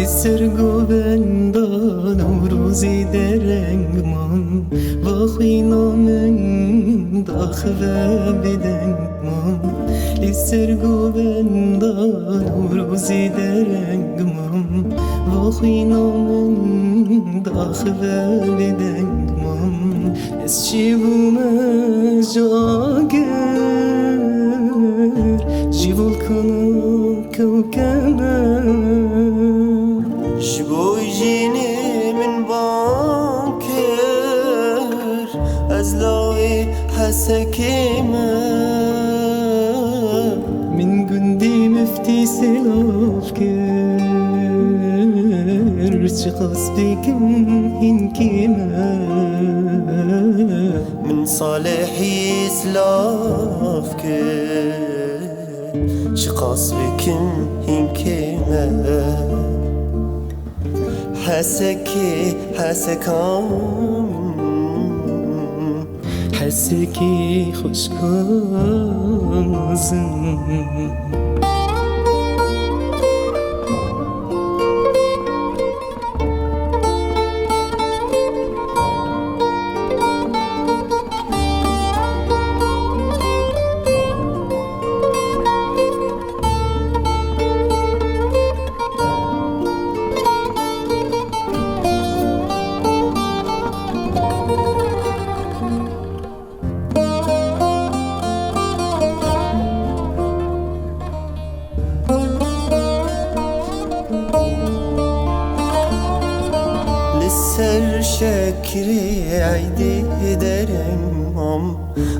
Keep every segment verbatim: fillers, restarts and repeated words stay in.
Ser govenda Newrozê dereng man, va xwîna min daxive bêdeng man. Li ser govenda Newrozê dereng man, va xwîna min daxive bêdeng man. Ez çêbûme ji agir, ji volkana kewkeme. Ji bo jinê min bang kir, ez lawê Hesekê me. Min gundê miftî selav kir, çiqas bêkim hînkê me. Min Salihî silav kir, çiqas bikim hînkê me. Hesekê, Heseka min. Hesekê xwişka mezin. Li ser şekrê eydê dereng mam,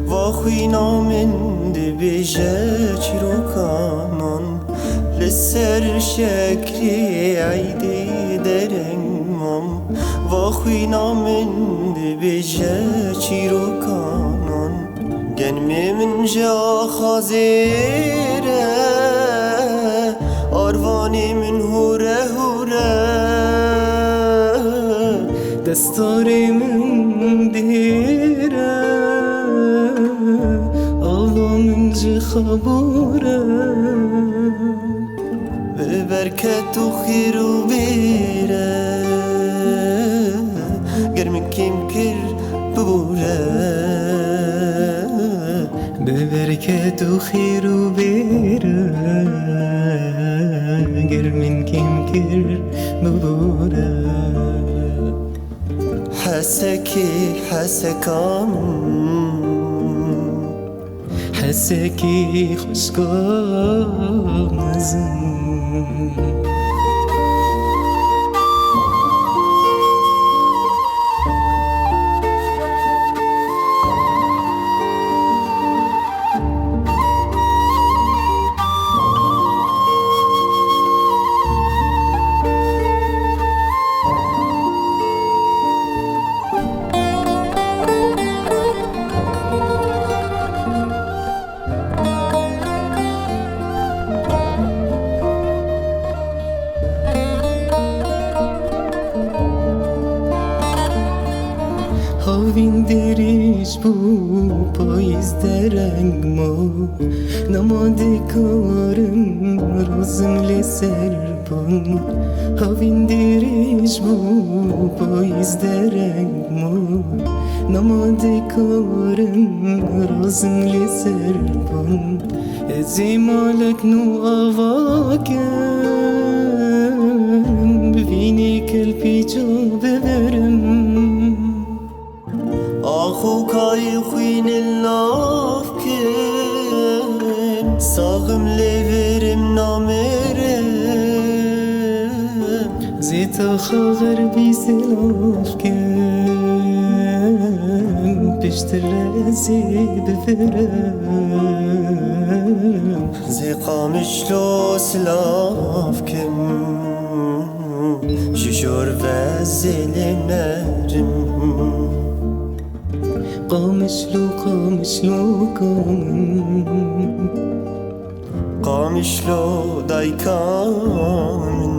va xwîna min dibêje çîroka man. Li ser şekrê eydê dereng mam, va xwîna min dibêje çîroka man. Genmê min ji axazê re, arvanê min hûre hûre. Destarê min dêre, ava min ji xabûre. Bi berket û xêr û bêre, ger min kêm kir bibûre. Bi berket û xêr û bêre, ger min kêm kir bibûre. Hesekê, Heseka min. Hesekê xwişka mezin. Havîn dirêj bû, payîz dereng ma, nema dikarim razim lê ser ban. Havîn dirêj bû, payîz dereng ma, nema dikarim razim lê ser ban. Ez ê malek nû ava kim, bi vînê kelpî çav biverim. Ax û kayê xwînin lav kim, saxim lê verim namirim. Zê taxa xerbî silav kim, piştre ez ê bivirim. Zê Qamişlo silav kim, ji jor ve zêlê nerim. Qamişlo, Qamişlo, Qamişlo. Qamişlo dayka min.